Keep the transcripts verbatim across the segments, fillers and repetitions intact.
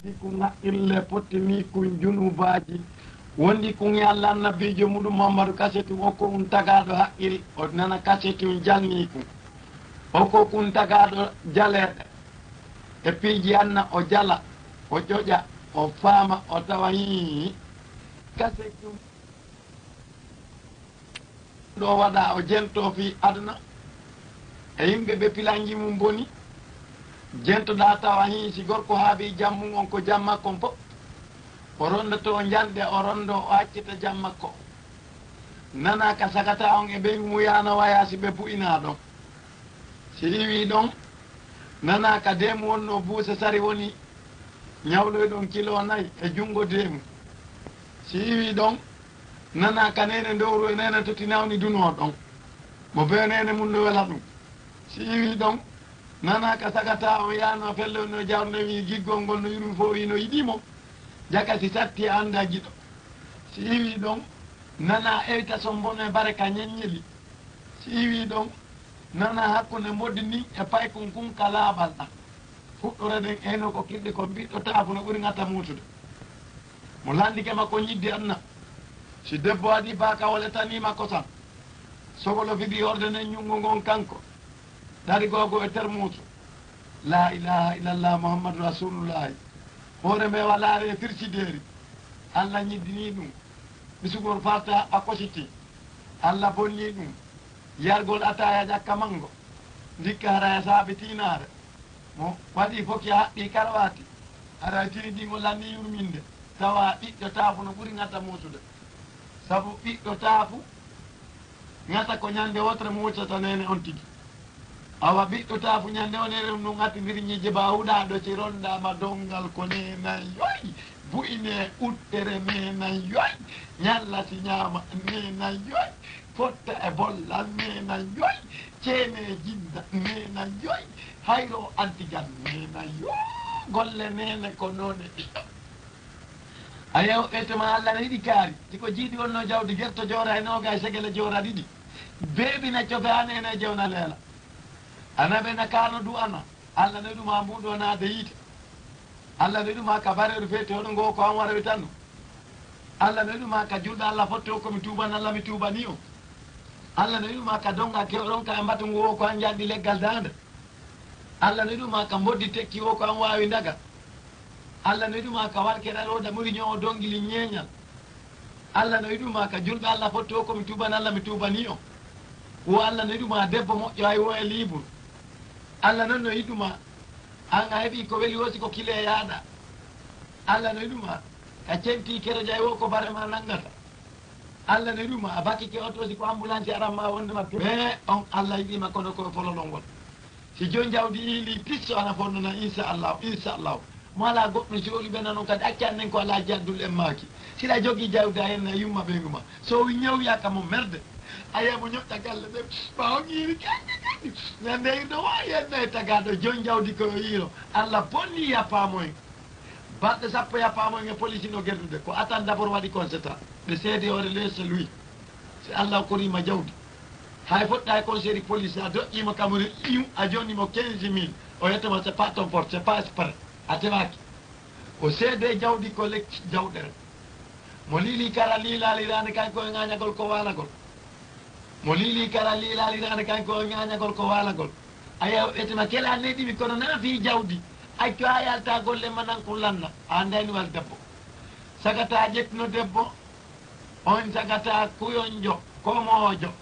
Kun haqqille pottini kun junubaaji. Wondi kun e Allah annabiijo muɗum Muhammadu kase tun okko un tagaaɗo haqqil, o nana kase tun jalni kun. Okko kun tagaaɗo jaleeɗe. E piiji anna o jala, o ƴoƴa, o faama, o tawa hii. Kase tun ɗo waɗa o jento fii aduna e yimɓe ɓe pilanji mum boni. Jentoɗaa tawa hii si gorko haaɓi jam mum on ko jam makko on fof. O rondoto o njanɗe, o rondo o accita jam makko. Nana ka sagata on e ɓe muyano waya si ɓe bu'ina ɗon. Si iwi ɗon, nana ka deemu wonno buuse sari woni ñawloy ɗon kilo nayi e junngo deemu. Si iwi ɗon, nana ka neene ndowru e neene toti nawni dunoo ɗon. Mo bee neene mum no wela ɗum. Si iwi ɗon, nana ka sagata on yaano felle no jawrne wi giggol ngol no yurmi fof wi no yiɗi mo. Jaka si satti a annda giɗo. Si iwi ɗon, nana eyta son bono e bare ka ñeññeli. Si iwi ɗon, nana hakkunde mboddi ndin e paykun kun ka laaɓal ɗan. Fuɗɗore ɗen eyno ko kirɗi kon ɓiɗɗo taafu no ɓuri ŋata muusude. Mo lanndike makko ñiddi anna. Si debbo waɗi baakawol e tanii makko tan. Sogolo fiɗi horde nden ñunngo ngon kanko. Ɗari googo e termuusu. Laa ilaaha illallah Muhammadu Rasuulullaahi. Hoore mbeewa laare e firsideeri. Allah ñiddinii ɗum. Ɓisugol farta a kositi. Allah bonnii ɗum. Yargol ataaya ƴakka manngo. Ndikka haraya saabi tiinaare. Mo waɗi foki a haɓɓi karawaati. Haray tini ɗin o lanni yurminde. Tawa ɓiɗɗo taafu no ɓuri ŋata muusude. Sabu ɓiɗɗo taafu ŋata ko ñande wotere mo wuccata neene on tigi. Awa ɓiɗɗo taafu ñande o neene ɗum ɗum ŋatindiri ñiije ba huɗaaɗo ci rondaama donngal ko neena yoy. Bu'ine uttere neena yoy. Ñalla si ñaama neena yoy. Fotta e bollal neena yoy. Ceene jinda neena yoy. Hayro antigan neena yo. Golle neene ko noone ɓiɗɗo. A yew ete ma Allah no yiɗi kaari. Si ko jiidi wonno jawdi gerto joora e nooga e segele joora ɗiɗi. Beeɓi na cofe an ene jewna leela. Ana ɓe na kaano du ana. Allah no yiɗuma mbuɗo naade yiite. Allah no yiɗuma ka bareeru feete hoɗo ngo ko an wara witanno. Allah no yiɗuma ka julɗo Allah fotte o ko mi tuuban Allah mi tuubani o. Allah no yiɗuma ka donga kewɗon ka e mbatu ngu o ko an janɗi leggal daande. Allah no yiɗuma ka mboddi tekki o ko an waawi ndaga. Allah no yiɗuma ka warke ɗaɗo ɗamuri ñowo dongili ñeeñal. Allah no yiɗuma ka julɓe Allah fotti o ko mi tuuban Allah mi tuubani o. Wo Allah no yiɗuma debbo moƴƴo hay wo e liiburu. Allah non no yiɗuma an a heɓi ko weli wosi ko kile yaaɗa. Allah no yiɗuma ka centi keroja hay wo ko bare ma nangata. Allah no yiɗuma a bakki ke oto si ko ambulance aran ma wonde ma pe on Allah yiɗima kono ko fololon won. Si jooni jawdi iili pisso ana fonnana inchallahu inchallahu. Mo alaa goɗɗum si oli ɓe nanon kadi accan nen ko alaa jaddul en maaki. Siɗa jogii jawdi a henna yumma ɓeygu ma so wi ñawyaka mo merde. A yamo ñoƴƴa galle ɗen ɓawo ñiiri kadi kadi ñande irɗo wawi henna e tagaɗo jooni jawdi ko yo yiiro. Allah bonni yappamoen. Balɗe sappo yappamoen e police no gerdude ko atan d'abord waɗi constat. Ɓe seedi hoore lees lui. Si Allah okkorima jawdi hay foɗɗa e conseil police a doƴƴima kamuri iw a jonnimo quinze mille. O yettoma c'est pas ton porte c'est pas exprès. A tewaki. O seede jawdi ko lekki jawɗere. Mo liili kara liilali rande kanko e ŋañagol ko walagol. Mo liili kara liilali rande kanko e ŋañagol ko walagol. A yew ɓetima kela neɗimi kono na fii jawdi. Accu ha yalta golle ma nan kun lanna a andayni wal debbo. Sagata ƴettuno debbo. On tagata kuyonjo komoojo.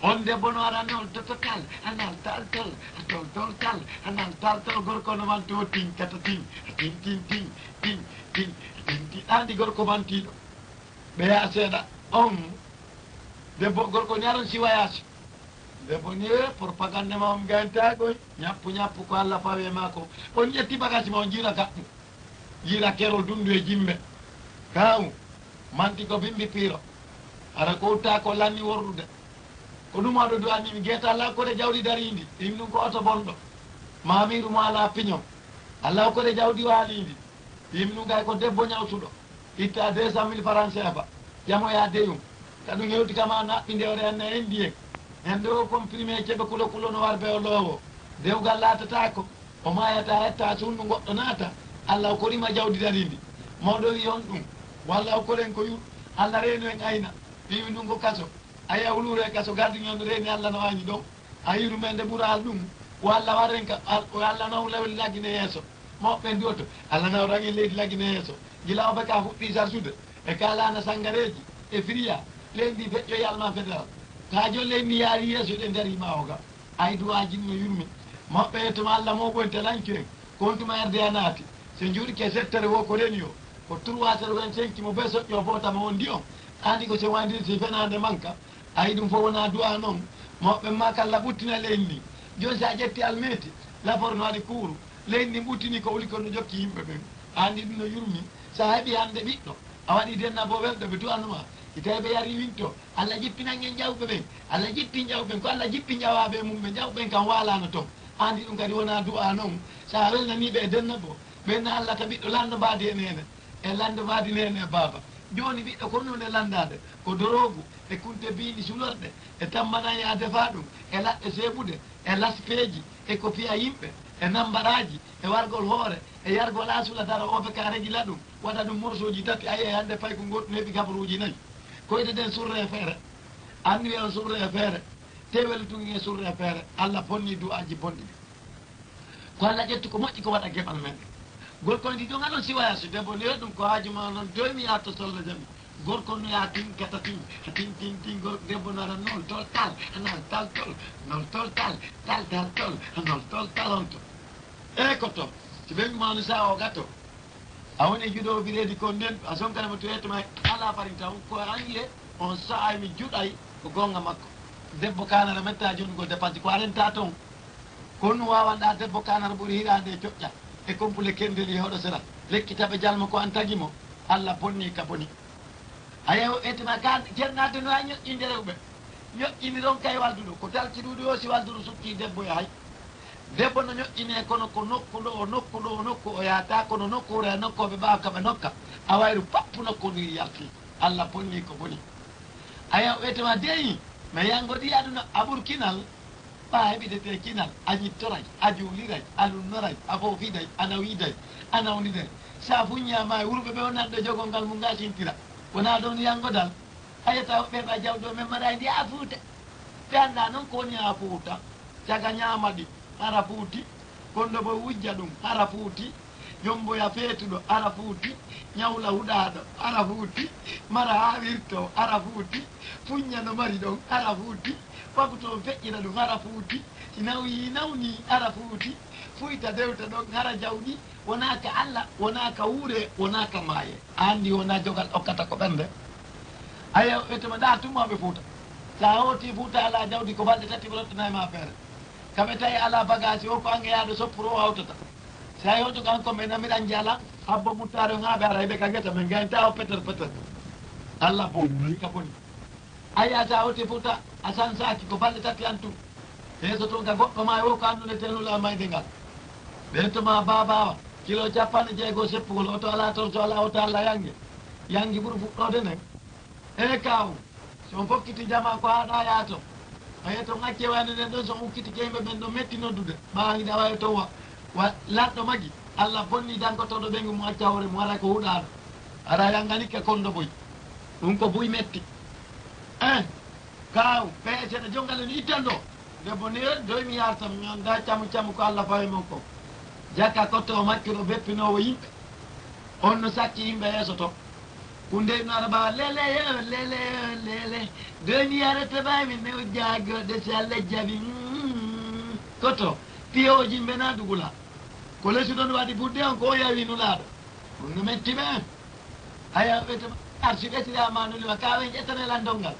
On debbo no ara non tototal anal taltal atol toltal anal taltal gorko no manto tin kata tin tin tin tin tin tin tin tin andi gorko mantiɗo. Ɓeya seeɗa on debbo gorko ni aron siwayasi. Debbo ni e propagande ma on gayntagoy ñappu ñappu ko allah fawe mako. On ƴetti bagasi ma on jiira gaɓɓu. Jiira kerol dundu e jimbe. Kaw manti ko bimbi piiro. Hara ko utta ko lanni worrude. Ko ɗum aɗo du'ani mi geeta lakkode jawdi darindi. Ɗum ɗum ko oto bonɗo. Mamiru mo ala piño. Alla hokkode jawdi waalindi. Ɗum ɗum kay ko debbo ñawtuɗo. Itta deux cent mille francs sefa. Ƴamoya deyum. Ka ɗum hewti kama naɓɓi nde o renna en ndiyen. En ɗo comprimé ceɓe kulo kulo no warbe o loowo. Dewgal laatatako. O maayata hetta suundu goɗɗo naata. Allah o korima jawdi darindi. Mawɗo wi on ɗum. Walla o koren ko yur. Allah reenu en ayna. Ɓiwi ndun ko kaso. Aya wuluure e kaso gardiŋ on reeni Allah no ayni ɗon. A yurmende ɓural ɗum. O Allah warren ka, al-, o Allah naw lewel lagine yeeso. Mawɓe ɓen duwoto. Allah naw rangi leydi lagine yeeso. Gila o beka fuɗɗi sarsude. E kalaana sangareeji. E firiya. Leydi feƴƴo yalma federal. Ka jolle ni yaari yeeso ɗe dari ma o ga. Ay duwaaji no yurmi. Mawɓe e tuma Allah mo ɓoynta lancu en. Kon tuma R D A naati. Se njuuɗi ke settere wo ko reni o. Ko trois heures vingt-cinq mo be soƴƴo fota mo wondi on. Andi ko se wandiri si fenaande manka. Ay ɗum fof wona du'a non. Mawɓe ma kala ɓuttina leydi ndi. Jooni sa ƴetti almeeti. Lafor no waɗi kuuru. Leydi ndi ɓuttini ko wuli ko no jokki yimɓe ɓen. Andi ɗum no yurmi. Sa heɓi hande ɓiɗɗo. A waɗi denna bo welɗo ɓe du'anuma. Si tawi ɓe yari winto. Allah jippinan en jawɓe ɓen. Allah jippi jawɓe ɓen. Ko Allah jippi jawaaɓe mum ɓe jawɓe ɓen kam waalano ton. Andi ɗum kadi wona du'a non. Sa welnaniɓe e denna bo. Ɓen na Allah ta ɓiɗɗo lanndo mbaadi e neene. E lanndo mbaadi neene e baaba. Jooni ɓiɗɗo ko nune lanndaade. Ko doroogu. E kunte biindi sulorɗe. E tammanaya defa ɗum. E laɗɗe seebude. E laspeeji. E ko fiya yimɓe. E nambaraaji. E wargol hoore. E yargol asula dara ofe ka regila ɗum. Waɗa ɗum morsoji tati, ayi, e hannde payko goɗɗum heɓi gabaruuji nayi. Koyde ɗen surre e feere. Anniye on surre e feere. Tewelu tun e surre e feere. Allah bonni du'aaji bonɗi ɗi. Ko Allah ƴettu ko moƴƴi ko waɗa geɓal men. Gorko ndi ɗum alon siwaya so debbo ndewe ɗum ko haaju ma noon doymi yaha to solla jami. Gorko no yaha tin kata tin, tin, tin, tin, gorko debbo no ara noon tol tal, anal tal tol, noon tol tal, tal tal tol, noon tol tal on to. E ko to, si ɓe mbi ma no sa o gato. A woni e juuɗe o bireedi kon nden, a sonkana mo to yetto ma ala farinta on, ko an yi'e, on sa'ay mi juɗay, ko gonga makko. Debbo kanara metta jonnugol dépense, ko a renta ton. Ko ɗum wawanɗa debbo kanara ɓuri hiraande e coƴƴa, e complet kendeli e hoɗo sera. Lekki taɓe jalma ko an tagi mo, Allah bonni ka boni. A yew etema ka cernade no a ñoƴƴinde rewɓe. Ñoƴƴini ɗon kay walduɗo, ko talki ɗuɗi o si walduɗo sukki debbo e hay. Debbo no ñoƴƴine kono ko nokku ɗo, nokku ɗo, nokku o yahata, kono nokkuure e nokkooɓe ɓaawa ka ɓe nokka. A wayru pappu nokku ndi yalti. Allah bonni ko boni. A yew etema deyi, mi yangodi aduna a ɓur kinal. Ɓa heɓidete kinal, a ñittoray, a juuliray, a lunnoray, a foofiday, a nawiday, a nawniday. Sa fuññama e wurɓe ɓe o nanɗo jogol ngal mum ngal sintira. Wona ɗon yangodal. Hayata woɓɓe ɓa jawɗo men maray ndi a fuuta. Ɓe annda noon ko woni a fuuta. Caga ñaama ɗi, hara fuuti. Kondo boy wujja ɗum, hara fuuti. Yomboya feetuɗo, hara fuuti. Ñawla huɗaaɗo, hara fuuti. Mara haa wirto, hara fuuti. Fuñña no mari ɗon, hara fuuti. Faguto on feƴƴina ɗum, hara fuuti. Si nawyi nawni, hara fuuti. Fuyta dewta ɗon, hara jawni. Wonaa ka Allah, wonaa ka wuure, wonaa ka maaye. A anndi wonaa jogal okkata ko ɓernde. Ayo, etuma ndaa tumooɓe Fuuta. So a hooti Fuuta alaa jawdi ko balɗe tati ɓe rottanay ma feere. Kamɓe tawi alaa bagaasi o ko ange yahde soppuru o hawtata. So a yewto kan ko men amiran jala, habbo muttaare on haa ɓe ara ɓe ka ngesa men ngaynta o peter peter. Allah bo, ka boni. A yiyata o tefuta a sansaaki ko balɗe tati an tun. Heeso toon ka goɗɗo ma e wo ko anndude tenula mayde ngal. Ɓeyto ma baabaawa kilo capanɗe jeego seppugol oto alaa torso alaa oto alla yange. Yangi ɓuri fuɗɗoode nden. E kaawu, si on fokkiti jama ko haɗa yaato. A yeto ŋacce wayno nden ɗon so on ukkiti kemɓe ɓen ɗo metti noddude. Ɓaawa hiɗa wawi toon wa, wa lanɗo magi. Alla bonni dankotooɗo ɓeyngu mum acca hoore mum ara ko huɗaaɗo. Ara yanganikke kondo boy. Ɗum ko buy metti. Eh, kaaw, peese no jongal en ittan ɗo. Debbo ni, eh, doy mi yartam, mi annda camu camu ko Allah fawi mon ko. Jakka kotto o maccuɗo beppinoowo yimɓe. On no sakki yimɓe yeeso to. Kundey no ara ɓawa lele yo, lele yo, lele. Doy mi yarata ba mi new jaagoɗe si Allah jaɓi. Mm, kotto, piyoji yimɓe na dugula. Ko lesu ɗon waɗi budde on ko o yawi nulaaɗo. Ɗum no metti ɓe. Haya ɓe to arsi ɓe sira ma nuli ma kawe ƴettane landol ngal.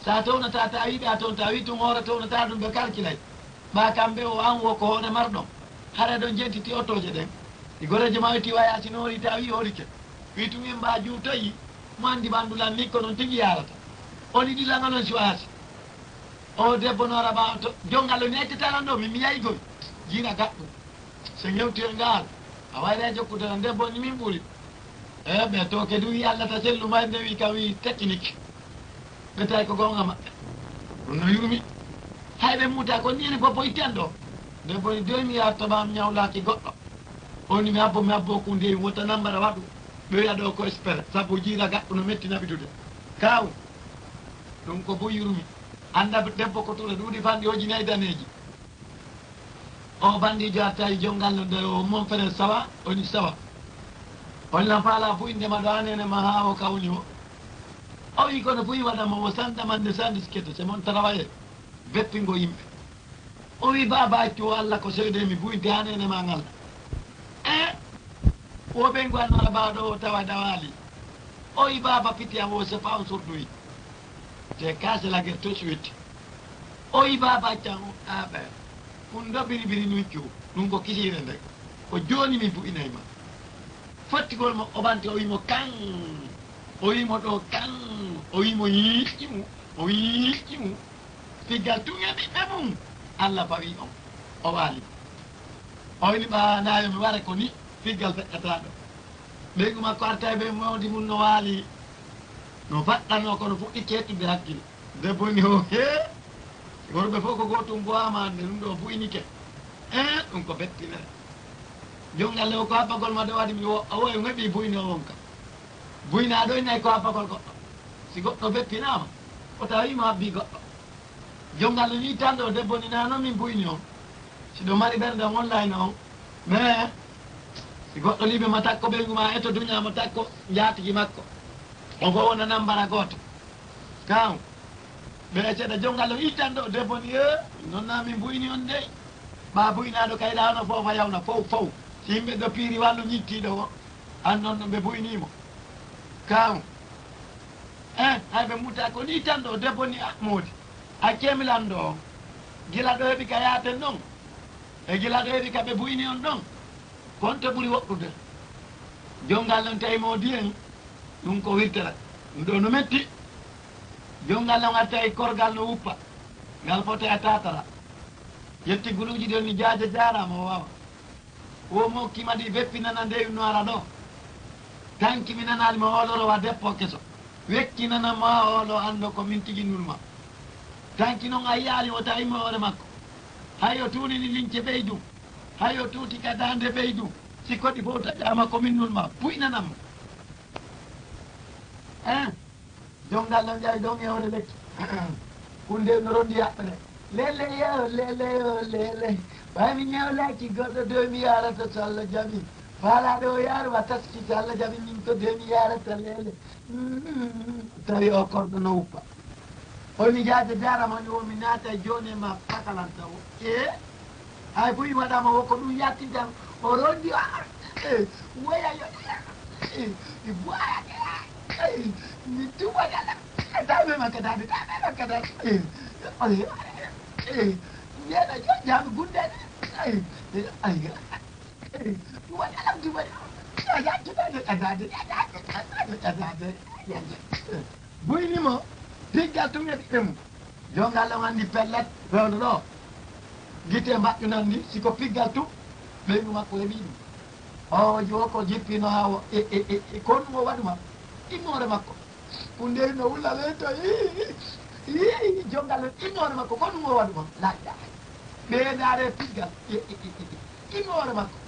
Sa townata ta wiɓe a townta wi tun hoore townata ɗum ɓe kalkilay. Ɓa kamɓe o an wo ko hoore marɗon. Hara ɗon jentiti otoje ɗen. Ɗi gorejo ma wetti waya sinori ta wi horike. Wi tun en mba juutoyi. Mo andi bandulan ni ko non tigi yarata. Oli ɗi langalon si wasi. O debbo no ara ɓawa to jongal o ni accata lan ɗo mi mi yaygol. Jina gaɗɗum. So ñewtoyel ngaal, a wayla e jokkude tan, debbo ni min ɓuri. E ɓe to ke duwi Allah ta sellu may ndewi ka wi technique. Ɓe tawi ko gonga maɓɓe. Ɗum no yurmi. Hay ɓe muuta ko nini fof o ittan ɗo. Debbo ni doy mi yarto ma mi ñawlaaki goɗɗo. O ni mi abbo, mi abbo kunde, wota nambara waɗu. Ɓeya ɗo ko espere, sabu jiira gaɗɗo no metti naɓitude. Kaw, ɗum ko buyurmi. Annda debbo ko tura ɗuuɗi fanɗi oji nayi daneeji. O bandiijo arta e jonngal no nde o mon fere sawa, o ni sawa. On lan faala buyinde ma ɗo anene ma haa o kawni o. O wi kono buy waɗa mo o sanda mande sandi sikete, se mon tarawaye. Beppingo yimɓe. O wi, "Baaba, accu o Allah ko seede mi buyde haa neene ma ngal." E wo ɓeyngu annora baaɗo o tawa dawaali. O wi, "Baaba, piti am o sefa on sorduyi." Te kaase lager to suwiti. O wi, "Baaba, accan o aɓe. Ɗum ɗo biri biri nun cu. Ɗum ko kisiire nde. Ko jooni mi bu'inay ma." Fottigol mo o ɓanti o wi mo kan. O wi mo ɗo kan. O wi mo yiiƴi mo. O wi yiiƴi mo. Figgal tun e ɓiɓɓe mum, Allah fawi on, o waali. O wini ɓa naayo mi wara ko ni, figgal feƴƴataaɗo. Ɓeygu makko arta e ɓe mawdi mum no waali, no faɗɗanoo kono fuɗɗi ceettude hakkil. Debbo ni o hee, worɓe fof ko gootum mbo ama nde ɗum ɗo buyinike. Ee, ɗum ko bettinere. Jonngal o ko habbagol ma ɗo waɗi mi o, o e ŋoɓi buyni o wonka. Buyna ɗo inay ko habbagol goɗɗo. Si goɗɗo beppinaama, o tawi mo habbii goɗɗo. Jonngal no yii tan ɗo debbo ni nano min buyni on. Si ɗo mari ɓernde on online on. Mais si goɗɗo liɓe ma takko ɓeygu ma e to duña mo takko njaatigi makko. On fof wona nambara gooto. Kan ɓe seeɗa jonngal no yii tan ɗo debbo ni e non na min buyni on dey. Ɓa buynaaɗo kay ɗa hono foofa yawna fow fow. Si yimɓe ɗo piiri wallu ñittiiɗo o. An non no ɓe buyni mo. Kan en hay ɓe mutta ko ni tan ɗo debbo ni a moodi. Accee mi lanndo on. Gila ɗo heɓi ka yaaten ɗon. E gila ɗo heɓi ka ɓe buyni on ɗon. Kon to ɓuri woɗɗude. Jonngal non tawi moodi en. Ɗum ko wirtere. Ɗum ɗo no metti. Jonngal non arta e korgal no wuppa. Ngal fota e tatara. Yetti guluuji ɗon ni jaaja jaaraama o wawa. Wo mo kimadi beppi nana ndeyu no ara ɗo. Tanki mi nanaali mo ooloro wa deppo keso. Wekki nana ma oolo anndo ko min tigi nulma. Tanki non a yiyaali o tawi mo hoore makko. Hay o tuunini lince ɓeydu. Hay o tuuti ka daande ɓeydu. Si kodi fof taƴaama ko min nulma. Puy nanan mo. Hein? Jonngal no njawi ɗon e hoore lekki. Kunde no rondi yaɓɓere. Lele yo, lele yo, lele. Ɓay mi ñawlaki goɗɗo dow mi yarata so Allah jaɓi. Faalaaɗo o yaru wa taski so Allah jaɓi min ko dow mi yarata lele. Mm, tawi o korɗo no uppa. O mi jaade darama ni o mi naata e joone ma pakalanta o. E? Hay buy waɗama o ko ɗum yattinta o rondi a e woya yo e mi buwayade e mi tuwayala. Dame makka dade dame makka dade e e nena jo jam gundani e e e tuwayala tuwayala. Dade dade dade dade dade. Buy ni mo piggal tun e ɓiɓɓe mum. Jonngal on anndi pellet fewndo ɗo. Gite mbaɗɗu nanndi si ko piggal tun ɓeygu makko heɓi ɗum. O jiwo ko jippino haa o e e e e ko ɗum o waɗuma. Immoore makko. Kundeeri no wulla ley to ii ii jonngal on immoore makko ko ɗum o waɗuma. Laƴƴa ɓe ndaare piggal e e e e immoore makko.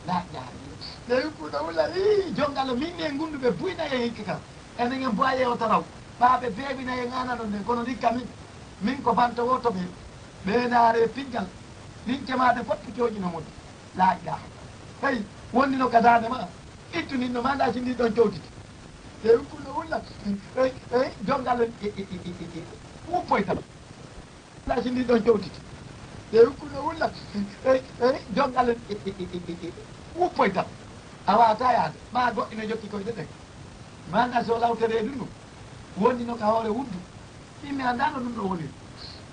Laƴƴa ɓe yukku no wulla ii jonngal on min ne ngunduɓe buyna e hikka kam. Enen en boye o taraw ɓaaɓe beeɓina e ŋanaɗo nden kono ndikka min min ko banto woto ɓe ɓe ndaare piggal. Ɗin cemaade fotti cooƴino mon. Laaƴɗa hey wondino ka daande ma. Ittu nin no ma nda si ndi ɗon cowtiti. Te ukkuno wulla. Ey ey jongal en. Wuppoy tan. Lasi ndi ɗon jowtiti. Ɓe ukkuno wulla. Ey ey jongal en. Wuppoy tan. A wata yaade ma goɗɗi no jokki koyɗe ɗen. Manda so lawtere ɗum ɗum woni no ka hoore wuddu. Immi andano ɗum no woni.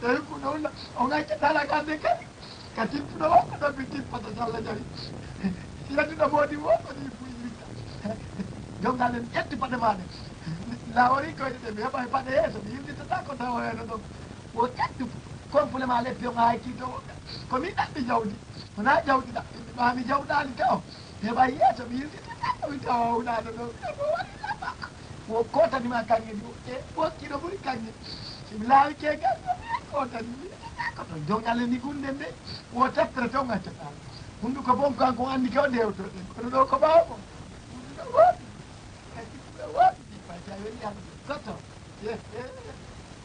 Ɓe ukkuno wulla. O gacca tala gande kadi ka tippuɗo wonko ɗon mi tippata so Allah jawi. Yedduɗo moodi wonko ni buy witta. Jongal en ƴetti paɗe maɗe. Lawori koyɗe ɗe mi heɓa e paɗe yeeso mi yimɗitata ko tawoyano ɗon. Wo ƴettu complément leppi on haa kiito wonga. Ko mi ɗaɓɓi jawdi. Wona jawdi ɗaɓɓinmi ma mi jawɗaali taw. Heɓa yeeso mi yiltitata ko mi tawa wonano ɗo. Ebo wari lama. Wo kotani ma kanŋe ɗi e wokkiɗo ɓuri kanŋe. Simi laawi kegal ɗo mi kotani mi yiltitata ko ɗon. Jongal en ni gunden de. Wo teftere to gaccata. Hunduko bonko an ko anndi ko dewtoɗen. Kono ɗo ko ɓaawo. Hunduko woɗɗi. Kadi ko woɗɗi. Fati a weli an. Kotto.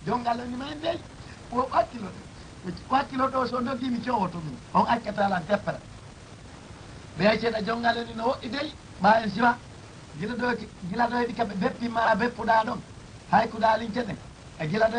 Jongal ni man dey. O hakkilo de. O hakkilo ɗo so doggi mi cowoto ɗum. On accata lan teppere. Ɓe accata jongal ni no woɗɗi dey. Ɓa en siwa. Gila ɗo gila ɗo heɗi kaɓe beppi ma beppuɗa ɗon. Hay kuɗa lincete. E gila ɗo